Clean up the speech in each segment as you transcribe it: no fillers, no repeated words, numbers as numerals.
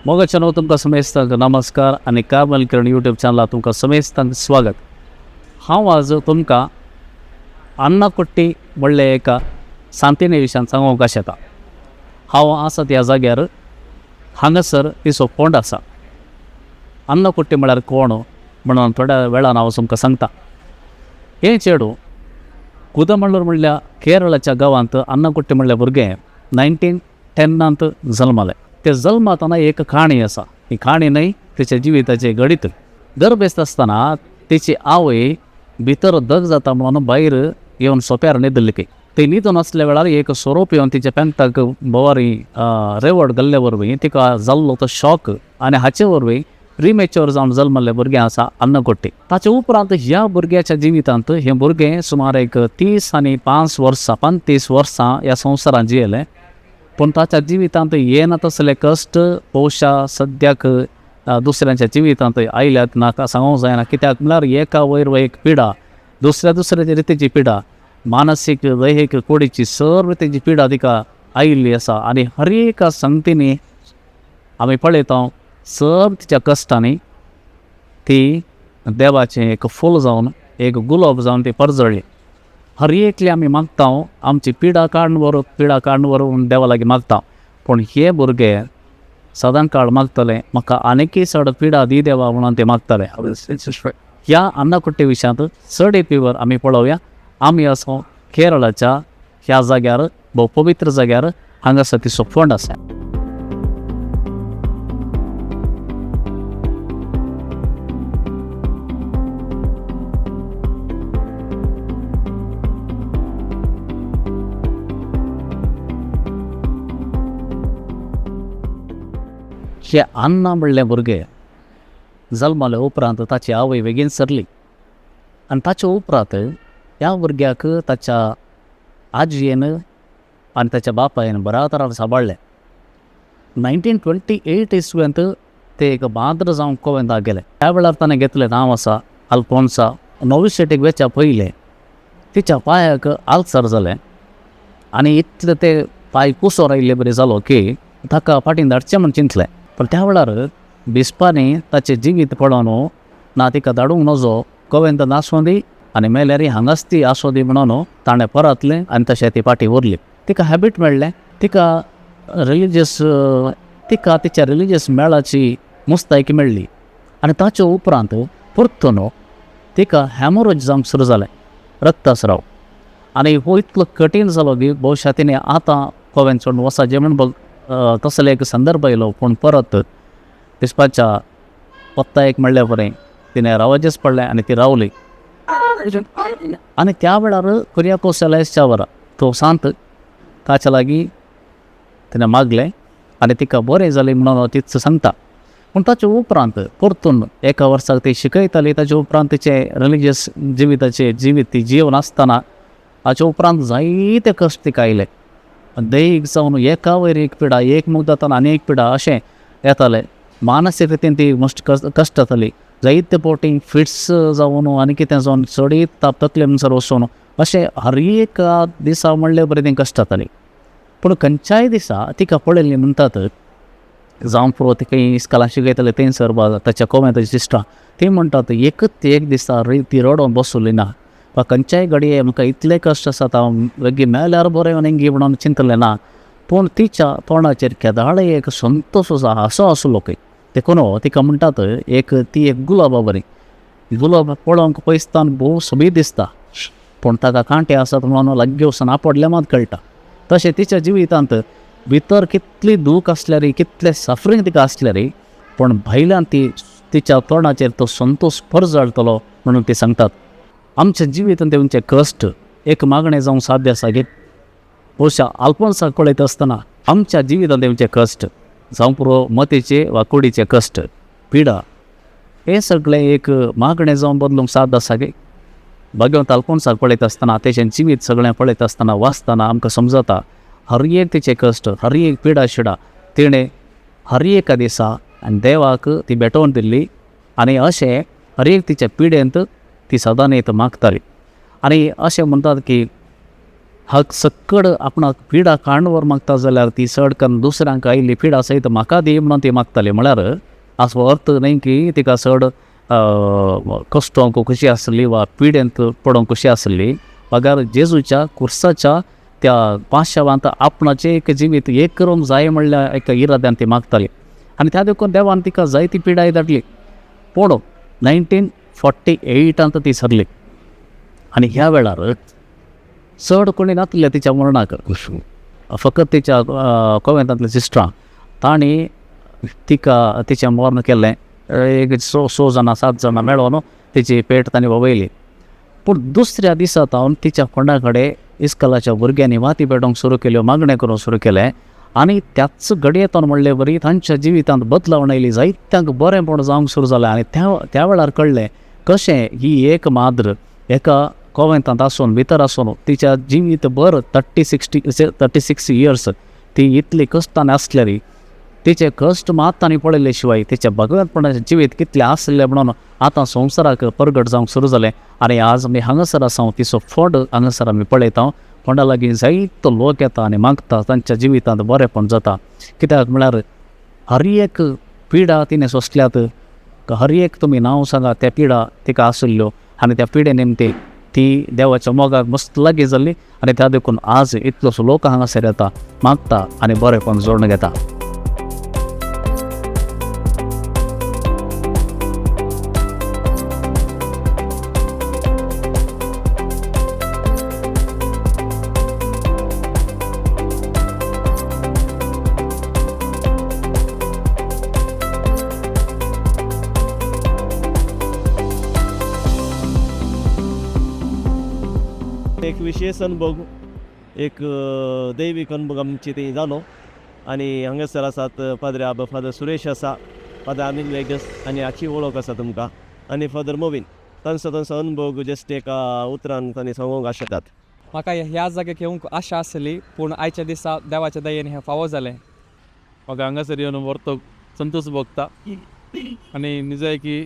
मोगाच्यानो तुमकां समेस्तांक नमस्कार आनी कार्मल किरण यूट्यूब चॅनलार तुमकां समेस्तांक स्वागत. हांव आज तुमकां अन्नाकुट्टी म्हणले एका सांतिने विशयान सांगूंक आशेता. हांव आसा त्या जाग्यार हांगासर तिचो फोंड आसा. अन्नाकुट्टी म्हळ्यार कोण म्हणून थोड्या वेळान हांव तुमकां सांगता. हें चेडूं कुदमल्लूर म्हणल्या केरळाच्या गांवांत अन्नाकुट्टी म्हणल्या भुरगें 1910 जल्मालें. ते जल्मातना एक काणी आसा. ही काणी न्हय, तिच्या जिविताचें गणीत. गर्भेस्त आसतना तिची आवय भितर दग जाता म्हणून भायर येवन सोप्यार न्हिदली खंय. ती न्हिदून आसल्या वेळार एक सोरोप येवन तिच्या पेंटाक भोवारी रेवड घाल्ले वरवीं तिका जाल्लो तो शॉक आनी हाचे वरवीं प्रिमेच्योर जावन जल्मल्लें भुरगें आसा अन्नकोट्टी. ताचे उपरांत ह्या भुरग्याच्या जिवितांत हें भुरगें सुमार एक 30 आनी 5 वर्सां, 35 वर्सां ह्या संवसारांत जियेलें. पूण ताच्या जिवितांत येना तसले कश्ट बहुशा सद्याक दुसऱ्यांच्या जिवितांत आयल्यात नाका सांगूंक जायना. कित्याक म्हळ्यार एका वयर एक पिडा, दुसऱ्या दुसऱ्या रितीची पिडा, मानसीक दैहीक कुडीची सर्व तेजी पिडा तिका आयिल्ली आसा. आनी हर एका संगतींनी आमी पळयता सब तिच्या कश्टांनी ती देवाचें एक फूल जावन, एक गुलाब जावन ती परजळ्ळी. हर एकली आमी मागता आमची पिडा काडून व्हर, पिडा काडून व्हर म्हूण देवा लागीं मागता. पूण हे भुरगे सदां काळ मागतले म्हाका आनीकय चड पिडा दी देवा म्हणून ते मागतले. ह्या अन्नाकुट्टी विशयांत चड एक विवर आमी पळोवया. आमी आसा केरळाच्या ह्या जाग्यार, भोव पवित्र जाग्यार. हांगासर तिचो फोंड आसा. हे अन्ना म्हणलें भुरगें जल्माले उपरांत ताची आवय बेगीन सरली आनी ताचे उपरांत ह्या भुरग्याक ताच्या आजयेन आनी ताच्या बापायन बऱ्या तरान सांबाळ्ळें. 1928 इसवेंत ते एक बांद्र जावन कोवेंताक गेले. त्या वेळार ताणें घेतलें नांव आसा अल्फोन्सा. नोविशेटीक वेच्या पयलें तिच्या पांयाक आल्सर जालें आनी इतले ते पांय कुसोर आयिल्ले बरी जालो की ताका फाटीं धाडचें म्हूण चिंतलें. पूण त्या वेळार बिस्पांनी ताचें जिवीत पळोवन ना तिका धाडूंक नजो, कोवेंतान आसूं दी आनी मेल्यार हांगाच ती आसूं दी म्हणून ताणें परतलें आनी तशें ती फाटीं उरली. तिका हॅबीट मेळ्ळें, तिका रिलिजियस, तिका तिच्या रिलिजियस मेळाची मुस्तायकी मेळ्ळी. आनी ताचे उपरांत परतून तिका हॅमोरोज जावंक सुरू जालें, रक्तस्राव. आनी हो इतलो कठीण जालो की बहुशा तिणें आतां कोवेंत सोडून वचपाचें म्हूण तसलो एक संदर्भ आयलो. पूण परत बिस्पाच्या पत्तायेक म्हणल्या बरें तिणें रावचेंच पडलें आनी ती रावली. आनी त्या वेळार कुरियाकोस एलायस चावरा तो सांत, ताच्या लागीं तिणें मागलें आनी तिका बरें जालें म्हणून तीच सांगता. पूण ताचे उपरांत परतून एका वर्साक ती शिकयताली. ताचे उपरांत तिचें रिलिजियस जिविताचें जिवीत ती जिवन आसतना हाचे उपरांत जायते कश्ट तिका आयले. दैहीक जावन एका वयर एक पिडा, एक मुक्त जातना आनी एक पिडा अशें येतालें. मानसीक रितीन ती मस्ट कश्ट जाताली. जायते फावटी फिट्स जावन आनी कितें जावन चडीत ताप तकले म्हणसर वचून अशें हर एका दिसा म्हणले बरें ती कश्ट जाताली. पूण खंयच्याय दिसा तिका पळयली म्हणटात जावं पुरो, ती खंय इस्कोलान शिकयताले थंयसर वा ताच्या कोवेंताची सिस्टरां ती म्हणटात एकच एक दिसा ती रडोन बसली ना वा खंयच्याय घडये म्हाका इतले कश्ट आसात, हांव बेगीन मेल्यार बरें आनी म्हणून चिंतलें ना. पूण तिच्या तोंडाचेर केदाळय एक संतोश असो हांसो आसलो खंय. देखून तिका म्हणटात एक ती एक गुलाबा बरी. गुलाब पळोवंक पयसतान भोव सोबीत दिसता, पूण ताका कांटे आसात म्हणून लागीं वचून आपडलें मात कळटा. तशें तिच्या जिवितांत भितर कितली दूख आसल्यारय, कितलें सफरींग तिका आसल्यारय, पूण भायल्यान ती तिच्या तोंडाचेर तो संतोश परजळटलो म्हणून ती सांगतात. आमच्या जिवितांत तेंचे कश्ट एक मागणें जावंक साध्य आसा की बहुशा आल्फोन्साक पळयता आसतना आमच्या जिवितांत तेंचे कश्ट जावं पुरो, मतीचे वा कुडीचे कश्ट, पिडा, हें सगळें एक मागणें जावन बदलूंक साध्य आसा की भाग्यवंत आल्फोन्साक पळयता आसतना, तेचें जिवीत सगळें पळयता आसतना, वाचतना आमकां समजता हर एक तिचे कश्ट, हर एक पिडा शिडा तिणें हर एका दिसा आनी देवाक ती भेटोवन दिल्ली. आनी अशें हर एक तिच्या पिडेंत ती सदांच मागताली. आनी अशें म्हणटात की हक सक्कड आपणाक पिडा काणवर मागता जाल्यार ती चड करून दुसऱ्यांक आयिल्ली पिडा सयत म्हाका दी म्हणून ती मागताली. म्हळ्यार हाचो अर्थ न्हय की तिका चड कश्टोंक खुशी आसली वा पिडेंत पडोवंक खुशी आसली, बगर जेजूच्या कुर्साच्या त्या पांशावांत आपणाचें एक जिवीत एक करूंक जाय म्हणल्या एका इराद्यान ती मागताली आनी त्या देखून देवान तिका जायती पिडाय धाडली. पूण 1948 ती सरली आनी ह्या वेळार चड कोणी नातले तिच्या मरणाक, फकत तिच्या कोवेंतांतल्या सिस्टरां तांणी तिका तिचें मर्ण केल्लें. एक स जाणां 7 जाणां मेळोन तिची पेट तांणी वळयली. पूण दुसऱ्या दिसा तावन तिच्या फोंडा कडेन इस्कलाच्या भुरग्यांनी वाती पेटोवंक सुरू केल्यो, मागणें करूंक सुरू केलें आनी त्याच घडयेंतून म्हणले बरी तांच्या जिवितांत बदलावण आयली, जायत्यांक बरेंपण जावंक सुरू जालें. आनी त्या वेळार कळ्ळें कशें ही एक माद्र एका कोवेंतांत आसून भितर आसून तिच्या जिवीत भर 36 इयर्स ती इतली कश्टान आसल्यारी तिचे कश्ट मात तांणी पळयले शिवाय तिच्या भगवंतपणाचें जिवीत कितलें आसलें म्हणून आतां संवसाराक परगट जावंक सुरू जालें. आनी आज आमी हांगासर आसा, तिचो फोंड हांगासर आमी पळयता. फोंडा लागीं जायतो लोक येता आनी मागता, तांच्या जिवितांत बरेंपण जाता. कित्याक म्हळ्यार हर एक पिडा तिणें सोंसल्यात, हर एक तुमी नांव सांगा त्या पिडा तिका आशिल्ल्यो आनी त्या पिडे निमते ती देवाच्या मोगाक मस्त लागीं जाल्ली आनी त्या देखून आज इतलोसो लोक हांगासर येता, मागता आनी बरेंपण जोडून घेता. एक विशेष अनुभव, एक दैवीक अनुभव आमची ती जालो. आनी हांगासर आसात फादर आबा, फादर सुरेश आसा, फादर अनिल वेगस आनी हाची वळख आसा तुमकां, आनी फादर मोविन. तांचो तांचो अनुभव जस्ट एका उतरान तांणी सांगूंक आशेतात. म्हाका ह्या जाग्याक येवंक आशा आसली, पूण आयच्या दिसा देवाच्या दयेन हें फावो जालें. म्हाका हांगासर येवन व्हरतो संतोश भोगता आनी निजाय की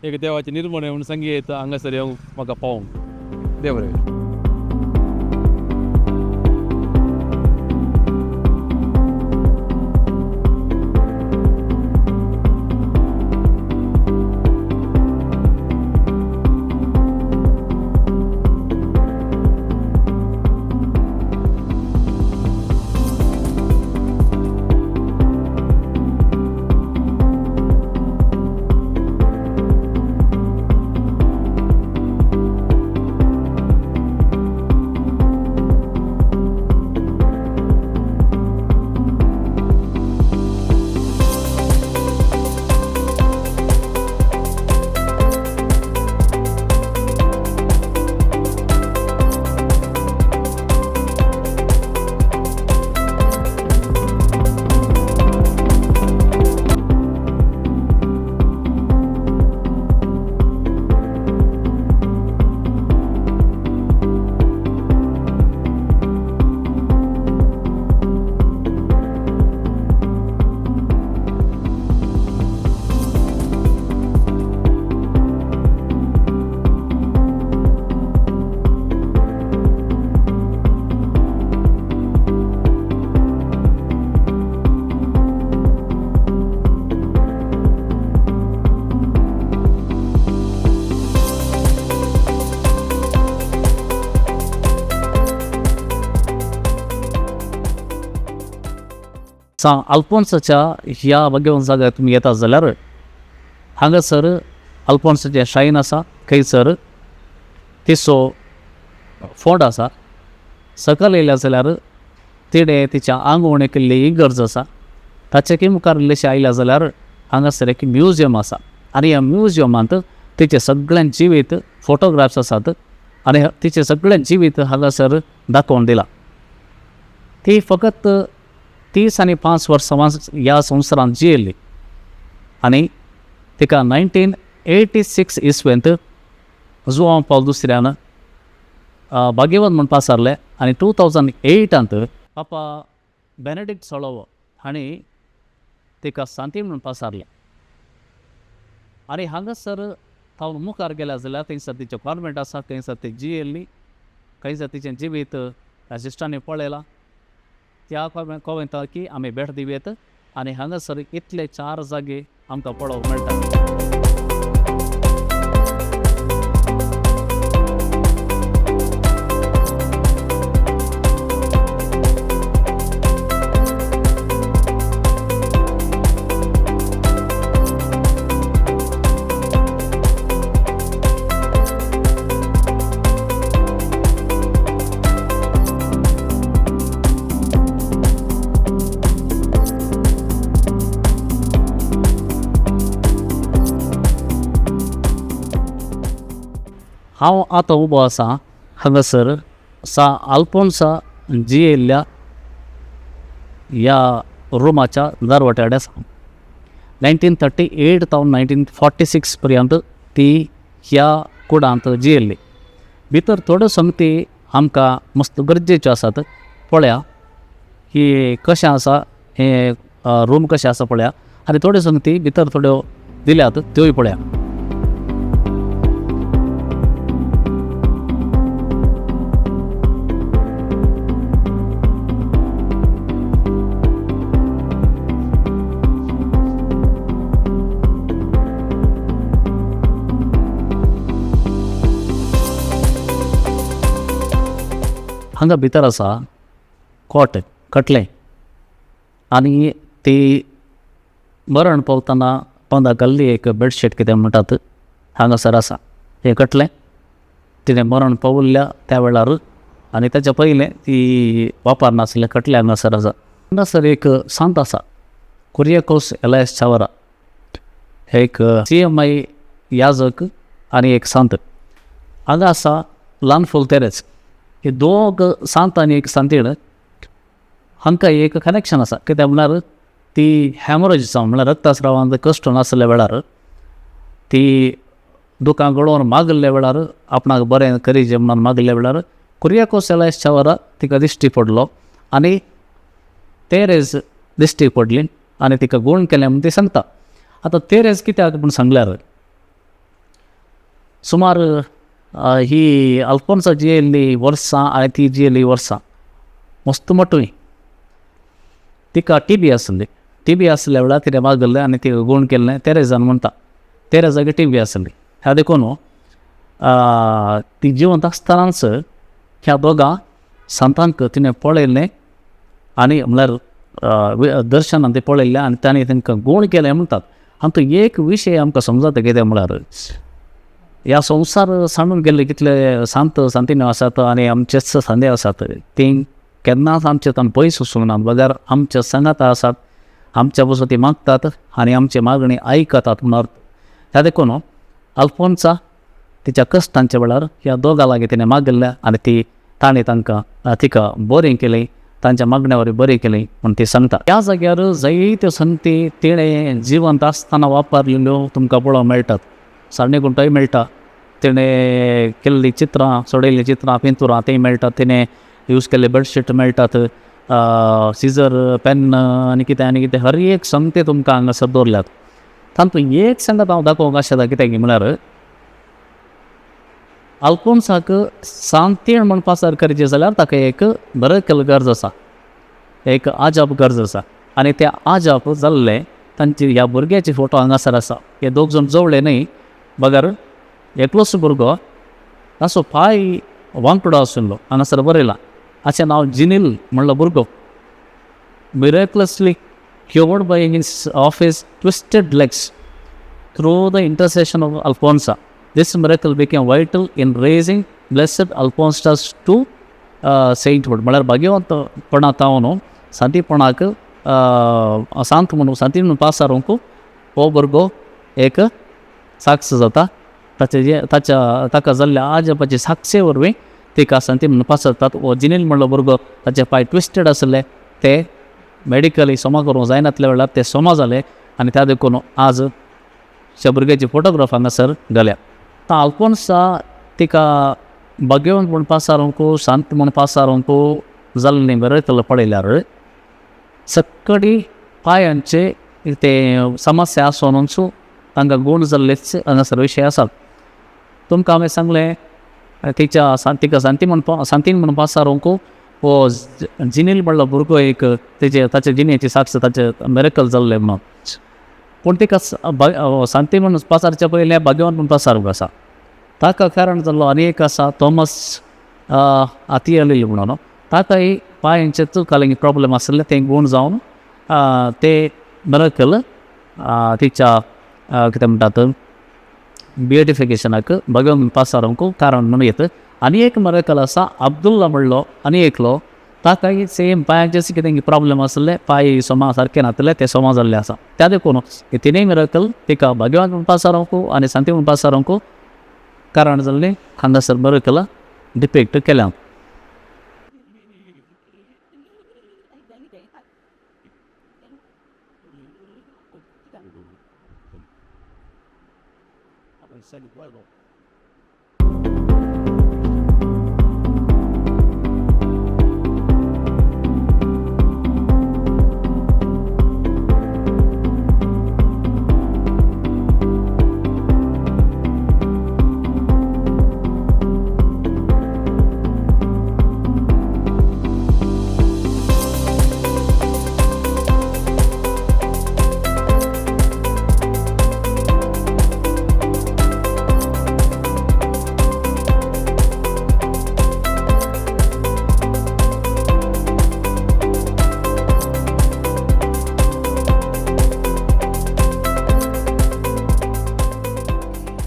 एक देवाची निर्मणी म्हणून सांगी येता हांगासर येवंक म्हाका पावोवंक. देव बरें. सांत आल्फोन्साच्या ह्या भाग्यवंत जाग्यार तुमी येता जाल्यार हांगासर आल्फोन्साचें शायन आसा, थंयसर तिचो फोंड आसा. सकयल येयल्या जाल्यार तिणें तिच्या आंगवण केल्ली इगर्ज आसा. ताचे मुखार इल्लेशें आयल्या जाल्यार हांगासर एक म्युजियम आसा आनी ह्या म्युजियमांत तिचें सगळें जिवीत फोटोग्राफ्स आसात आनी तिचें सगळें जिवीत हांगासर दाखोवन दिलां. ती फकत 30 आनी 5 वर्सां ह्या संवसारांत जियेल्ली आनी तिका 1986 इसवेंत जुआंव पावल दुसऱ्यान भाग्यवंत म्हूण पासारलें आनी 2008 पापा बेनेडिक्ट सोळोवो हांणी तिका सांती म्हणून पासारलें. आनी हांगासर थावन मुखार गेल्या जाल्यार थंयसर तिचें कॉन्वेंट आसा, थंयसर ती जियेल्ली, थंयसर तिचें जिवीत ह्या सिस्टरांनी पळयलां त्या कोवेंताकी आमी भेट दिवयेत आनी हांगासर इतले 4 जागे आमकां पळोवंक मेळटा. हांव आतां उबो आसा हांगासर सा आल्फोन्सा जियेल्ल्या ह्या रुमाच्या दरवट्या कडेन आसा. 1938 तावन 1946 पर्यंत ती ह्या कुडांत जियेल्ली. भितर थोड्यो संगती आमकां मस्त गरजेच्यो आसात. पळया ही कशें आसा हें रूम कशें आसा पळया आनी थोड्यो संगती भितर थोड्यो दिल्यात त्योय पळया. हांगा भितर आसा कॉट कटलें आनी ती मरण पावतना पोंदा घाल्ली एक बेडशीट कितें म्हणटात हांगासर आसा. हें कटलें तिणें मरण पाविल्ल्या त्या वेळार आनी ताच्या पयलें ती वापरनासलें कटलें हांगासर आसा. हांगासर एक सांत आसा कुरियाकोस एलायस चावरा, एक CMI याजक आनी एक सांत. हांगा आसा ल्हान फूल तेरेज. हे दोग सांत आनी एक सांतीण हांकां एक कनेक्शन आसा. कित्याक म्हळ्यार ती हॅमरेज जावन म्हळ्यार रक्तस्रावान कश्ट नासल्या वेळार ती दुकां गळोवन मागिल्ल्या वेळार आपणाक बरें करीजे म्हणून मागिल्ल्या वेळार कुरियाकोस एलायस चावरा तिका दिश्टी पडलो आनी तेरेज दिश्टी पडली आनी तिका गूण केलें म्हूण ती सांगता. आतां तेरेज कित्याक म्हूण सांगल्यार सुमार ही अल्फोन्सा जियेल्ली वर्सां आनी ती जियेल्ली वर्सां मस्त मोटवी. तिका टीबी आसली. टीबी आसल्या वेळार तिणें मागिल्लें आनी तिका गूण केल्लें तेरेजान म्हणटा. तेरेजाक टीबी आसली ह्या देखून ती जिवंत आसतनाच ह्या दोगां सांतांक तिणें पळयल्लें आनी म्हळ्यार दर्शनान तें पळयल्लें आनी ताणें तांकां गूण केलें म्हणटात. हातूंत एक विशय आमकां समजता कितें म्हळ्यार ह्या संवसार सांडून गेल्ले कितले सांत सांतिन्यो आसात आनी आमचेच सांदे आसात तीं केन्नाच आमचे तान पयस वचूंक ना, बगर आमच्या सांगाता आसात, आमच्या पसून ती मागतात आनी आमची मागणी आयकतात म्हूण अर्थ. ह्या देखून अल्फोन्सा तिच्या कश्टांच्या वेळार ह्या दोगां लागीं तिणें मागिल्लें आनी ती ताणें तांकां तिका बरें केलें, तांच्या मागण्या वरवीं बरें केलें म्हूण ती सांगता. ह्या जाग्यार जायत्यो संगती तिणें जिवंत आसतना वापरलेल्यो तुमकां पळोवंक मेळटात. सारणी गुंटोय मेळटा, तिणें केल्लीं चित्रां सोडयल्लीं चित्रां पिंतुरां तीं मेळटात, तिणें यूज केल्ले बेडशीट मेळटात, सिजर पेन आनी कितें आनी कितें हर एक संगती तुमकां हांगासर दवरल्यात. तातूंत एक सांगत हांव दाखोवंक आशेता कित्याक म्हळ्यार आल्फोन्साक सांतीण म्हूण पासार करचें जाल्यार ताका एक बरें गरज आसा, एक आजाप गरज आसा आनी तें आजाप जाल्लें तांची ह्या भुरग्याचे फोटो हांगासर आसा. हे दोग जाण जवळे न्हय बगर एकलोच भुरगो ताचो पांय वांकडो आशिल्लो हांगासर बरयलां. हाचें नांव जिनील म्हणलो भुरगो. Miraculously cured by his of his twisted legs through the intercession of Alphonsa. This miracle became vital in raising blessed Alphonsus to sainthood. म्हळ्यार भाग्यवंतपणा तावन सांतीपणाक सांत म्हणून सांती म्हणून पासारूंक हो भुरगो एक साक्ष जाता. ताचे जे ताच्या ताका जाल्ल्या आजपाचे साक्षे वरवीं तिका सांती म्हणून पासरतात. हो जिनील म्हणलो भुरगो ताचे पांय ट्विस्टेड आसले ते मेडिकली सोमा करूंक जायनातल्या वेळार ते सोमा जाले आनी त्या देखून आज त्या भुरग्याची फोटोग्राफ हांगासर घाल्या. आतां आल्फोन्सा तिका भाग्यवंत म्हूण पासारूंक शांत म्हूण पासारूंक जाल्लें बरें पळयल्यार सक्कडी पांयांचे ते समस्या आसूनच तांकां गूण जाल्लेच हांगासर विशय आसात. तुमकां हांवें सांगलें तिच्या तिका सांती म्हूण सांतीन म्हूण पासारूंक हो जिनील म्हणलो भुरगो एक तेजे ताचे जिणेची साक्ष ताचे मिरेकल जाल्लें म्हणून. पूण तिका सांती म्हणून पासारच्या पयलें भाग्यवान म्हूण पासार आसा. ताका कारण जाल्लो आनी एक आसा थॉमस आतियाली म्हणून, ताकाय पांयांचे चुकाले प्रॉब्लम आशिल्ले तें गूण जावन ते मिरेकल तिच्या कितें म्हणटात बियुटिफिकेशनाक भगवान पासारूंक कारण म्हणून येत. आनी एक मिरेकल आसा अब्दुल्ला म्हणलो आनी एकलो, ताकाय सेम पांयांचेच कितें प्रॉब्लम आशिल्ले, पांय सोमा सारके नातले ते सोमा जाल्ले आसा. त्या देखून हे तिनूय मिरेकल तिका भाग्यवान म्हूण पासारूंक आनी सांती म्हूण पासारूंक कारण जाल्लें हांगासर मिरेकलां डिपेक्ट केल्या.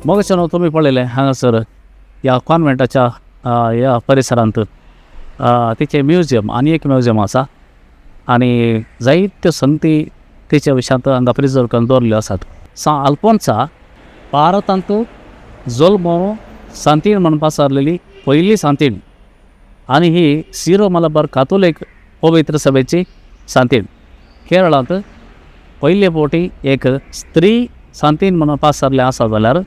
मोगेशानो तुमी पळयलें हांगासर ह्या कॉन्वेंटाच्या ह्या परिसरांत तिचें म्युजियम आनी एक म्युजियम आसा आनी जायत्यो संती तिच्या विशयांत हांगा प्रिजर्व करून दवरिल्ल्यो आसात. सा अल्फोन्सा भारतांत जल्मो सांतीण म्हणून पासारलेली पयली सांतीण आनी ही सिरो मलबार कातोलीक पवित्र सभेची सांतीण. केरळांत पयले फावटी एक स्त्री सांतीण म्हणून पासारलें आसा जाल्यार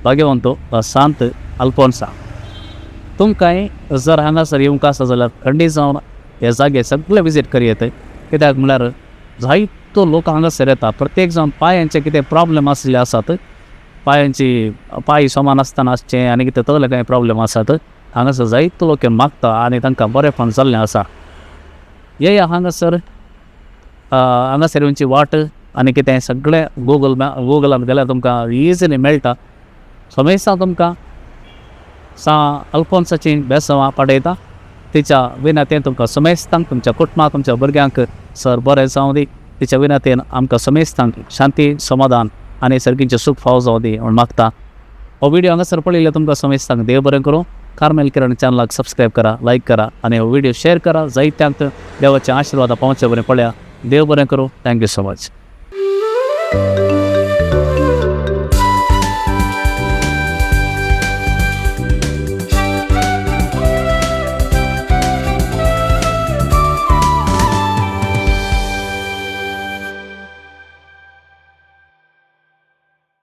भाग्यवंत सांत अल्फोन्सा. तुमकांय जर हांगासर येवंक आसा जाल्यार खंडीत जावन हे जागे सगळे विजीट करी येता, कित्याक म्हणल्यार जायतो लोक हांगासर येता. प्रत्येक जावन पांयांचे कितें प्रॉब्लम आसले आसात, पांयांची पांय समान आसतना आसचें आनी कितें तसले कांय प्रॉब्लम आसात, हांगासर जायतो लोक मागता आनी तांकां बरेंपण जाल्लें आसा. येया हांगासर, हांगासर येवची वाट आनी कितें सगळें गुगलान गेल्यार तुमकां इजिली मेळटा. समेस्तां तुमकां सा अल्फोन्साची बेसवां पाडयता. तिच्या विनंतीन तुमकां समेस्तांक तुमच्या कुटुंबाक तुमच्या भुरग्यांक सर बरें जावं दी. तिच्या विनंतीन आमकां समेस्तांक शांती समाधान आनी सर्गीचें सूख फावो जावं दी म्हूण मागता. हो व्हिडियो हांगासर पळयल्ल्या तुमकां समेस्तांक देव बरें करूं. कार्मेल किरण चॅनलाक सबस्क्रायब करा, लायक करा आनी हो व्हिडियो शेअर करा. जायत्यांक देवाचे आशिर्वाद पावचे बरें पळया. देव बरें करूं. Thank you so much.